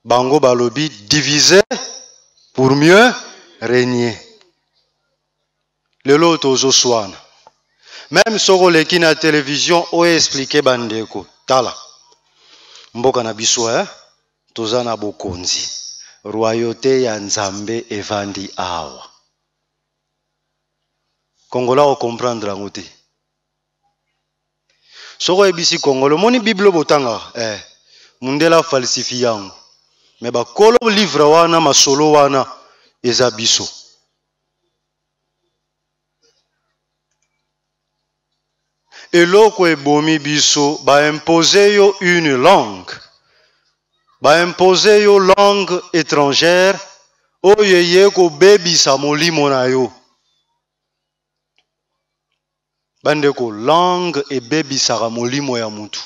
Bango balobi diviser pour mieux régner. Lelo tozoswana. Même soki oleki na télévision oyo expliquer bandeko, tala mboka na biso eh? Toza na bokonzi, royauté ya Nzambe evandi awa. Congolais ocomprendre yango te. Soki oyebisi Congolais, omoni Bible botangaka eh, mundele afalsifie yango, me bakolo livre wana, masolo wana eza biso. Eloko ebomi biso, baimpose yo une langue, baimpose yo langue étrangère oyo eye kobebisa molimo na yo. Bandeko, langue ebebisaka molimo ya mutu.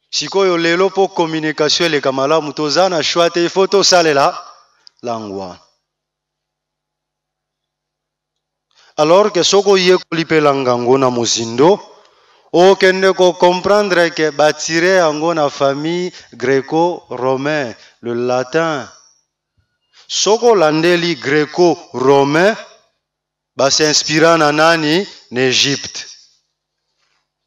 Sikoyo lelo mpo communication eleka malamu, toza na choix te, il faut tosalela langue wana. Alors que soki oyekoli mpe langue yango na mozindo, okende kocomprendre ke batire yango na famille greco-romain, le latin. Soki olandeli greco-romain, basinspira na nani? Na Egypte.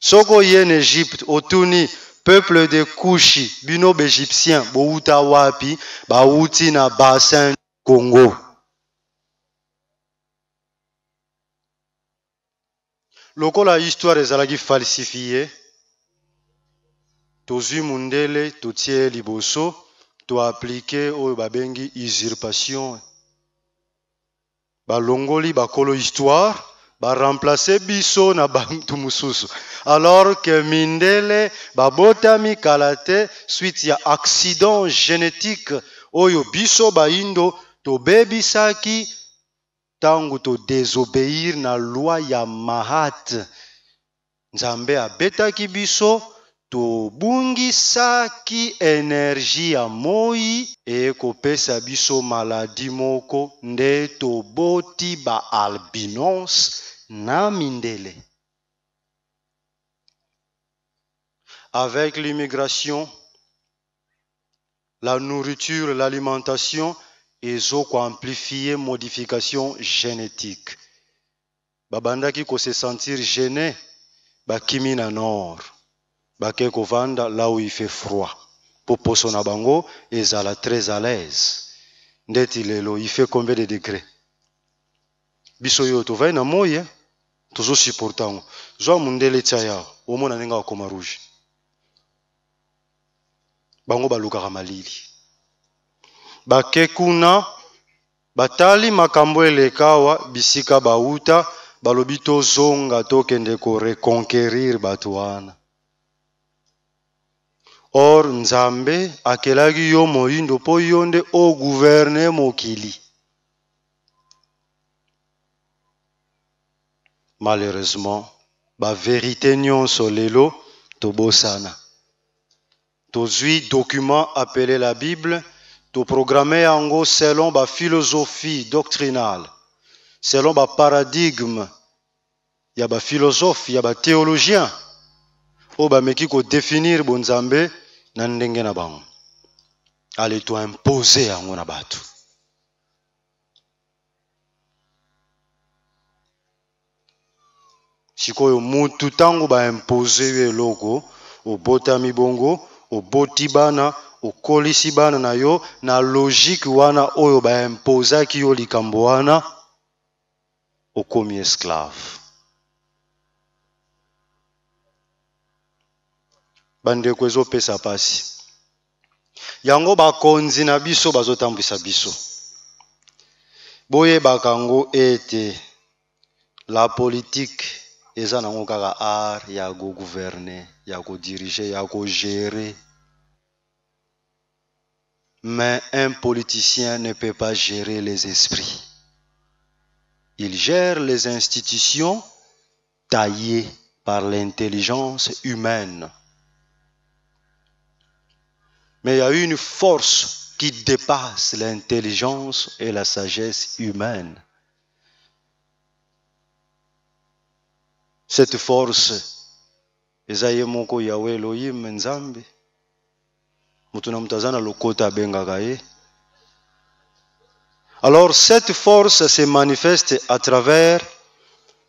Soki oye na Egypte, otuni peuple de Kushi, bino baegyptien bowuta wapi? Bawuti na bassin Congo. Lokola histoire ezalaki falsifie, tozwi mundele totie liboso, toaplike oyo babengi usurpation. Balongoli bakolo histoire, baremplace biso na bantu mosusu, alors que mindele babotami kala te suite ya accident génétique oyo biso bayindo tobebisaki ntango todesobéir na loi ya Mahat. Nzambe abetaki biso, tobungisaki energie ya moi, ekopesa biso maladi moko nde toboti ba albinos na mindele. Avec l'immigration, la nourriture, l'alimentation ezokoamplifie modification génétique. Babandaki ko se sentir gêné, bakimi na nord, bake kovanda là où il fait froid po poso na bango ezala très à l'aise. Ndeti lelo il fait combien de degrés? Biso yo tovai na moi, eh? Tozo supporter yango. Zwa mundele tia yawa, omona ndenge akoma rouge. Bango balukaka malili. Bake kuna, batali makambo eleka awa, bisika bauta, balobi tozonga tokende ko reconquérir bato wana. Or Nzambe akelaki yo moyindo po yo nde o gouverner mokili. Malheureusement, ba vérité nyonso lelo tobosana. Tozwi document appelé la Bible, toprogramme yango selon ba philosophie doctrinale, selon ba paradigme ya ba philosophe, ya ba théologien oyo bameki kodéfinir bonzambe na ndenge na bango. Ale to imposer yango na bato. Sikoyo mutu ntango baimpose yo eloko, obotami bongo, oboti bana, okolisi bana na yo na logique wana oyo baimposaki yo likambo wana, okomi esclave. Bandeko, ezopesa pasi. Yango bakonzi na biso bazotambwisa biso. Boyebaka yango ete la politique eza nango kaka art ya gouverner, ya kodiriger, ya kogérer. Mais un politicien ne peut pas gérer les esprits. Il gère les institutions taillées par l'intelligence humaine. Mais il y a une force qui dépasse l'intelligence et la sagesse humaine. Cette force, eza ye moko Yahweh Elohim Nzambe. Moto na moto aza na lokota abengaka ye. Alors cette force se manifeste à travers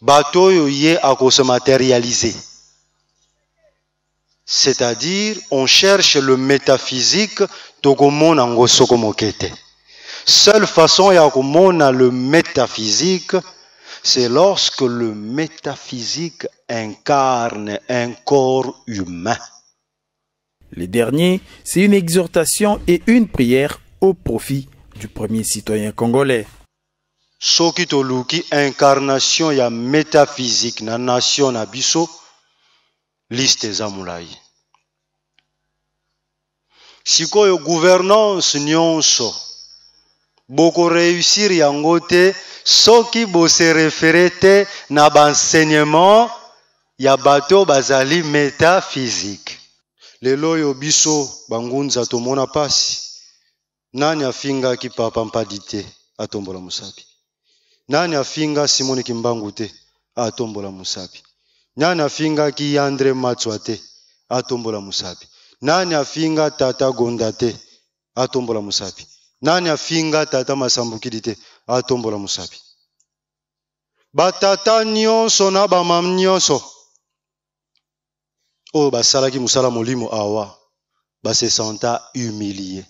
bato oyo ye akose matérialiser. C'est-à-dire on cherche le métaphysique, tokomona yango soko moke te. Seule façon ya komona le métaphysique, c'est lorsque le métaphysique incarne un corps humain. Le dernier, c'est une exhortation et une prière au profit du premier citoyen congolais. Soki toluki incarnation ya métaphysique na nation na biso, liste eza molai. Sikoyo gouvernance nyonso bokoréussir yango te soki bose référé te na baenseignement ya bato bazali métaphysique. Lelo oyo biso bangunza tomona pasi. Nani afingaki Papa Mpadi te atombola mosapi? Nani afinga Simone Kimbangu te atombola mosapi? Nani afingaki Andre Matswa te atombola mosapi? Nani afinga Tata Gonda te atombola mosapi? Nani afinga Tata Masambukidi te atombola mosapi? Batata nyonso na bamama nyonso oyo basalaki mosala molimo awa base senta humilie.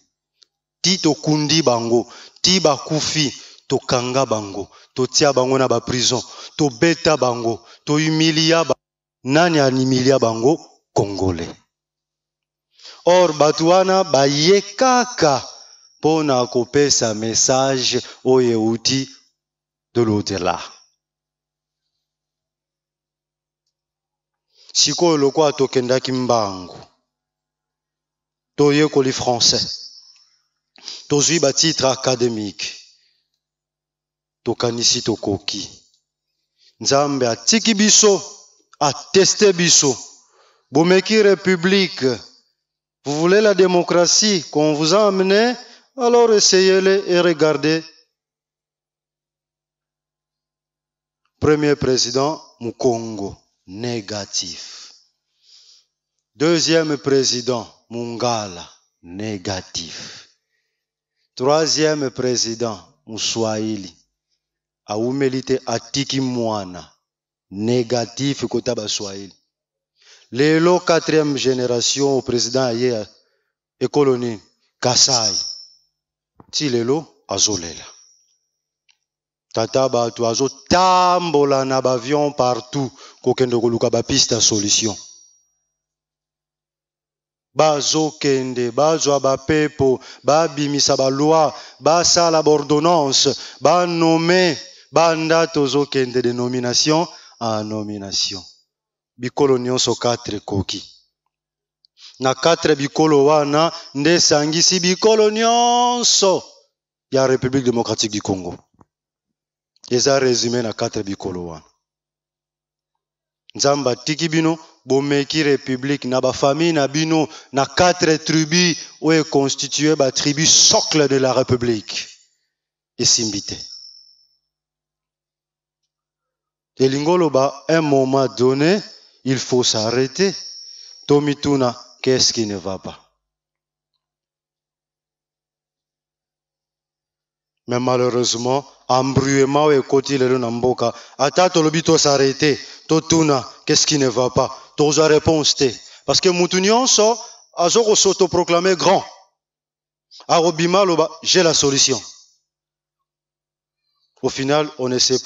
Ti tokundi bango, ti bakufi, tokanga bango, totia bango na ba prison, tobeta bango, tohumilia bango. Nani ahumilia bango? Congolais. Or bato wana baye kaka mpona kopesa message oyo euti de l'au-delà. Sikoyo lokola tokendaki mbangu, toyekoli français, tozwi ba titre académique, tokanisi tokoki. Nzambe atiki biso, ateste biso. Bomeki république, vous voulez la démocratie qu'on vous a amenée, alors essayez-le et regardez. Premier président Mukongo, négatif. Deuxième président Mungala, négatif. Troisième président Muswahili, awumeli te atiki mwana, négatif kota Baswahili. Lelo quatrième génération au président aye ekolo nini? Kasai. Ti lelo azolela. Tata bato azotambola na bavion partout kokende koluka ba piste ya solution. Bazokende bazwa bapepo, babimisa baloi, basala baordonnance, banome banda tozokende de nomination en nomination. Bikolo nyonso 4 ekoki. Na 4 bikolo wana nde esangisi bikolo nyonso ya République démocratique du Congo. Eza résumé na 4 bikolo wana. Nzambe atiki bino bomeki république na ba famille na bino na 4 tribus oyo constitué ba tribu socle de la république. Esimbi te. Elingi oloba un moment donné, il faut s'arrêter. Tomituna, qu'est-ce qui ne va pas? Mais malheureusement, embrouillement ekoti lelo na mboka. Ata tolobi to s'arrêter, totuna, qu'est-ce qui ne va pas? Tozwa réponse te. Parce que mutu nyonso azoko s'autoproclamer grand. Arobima loba, j'ai la solution. Au final, on ne sait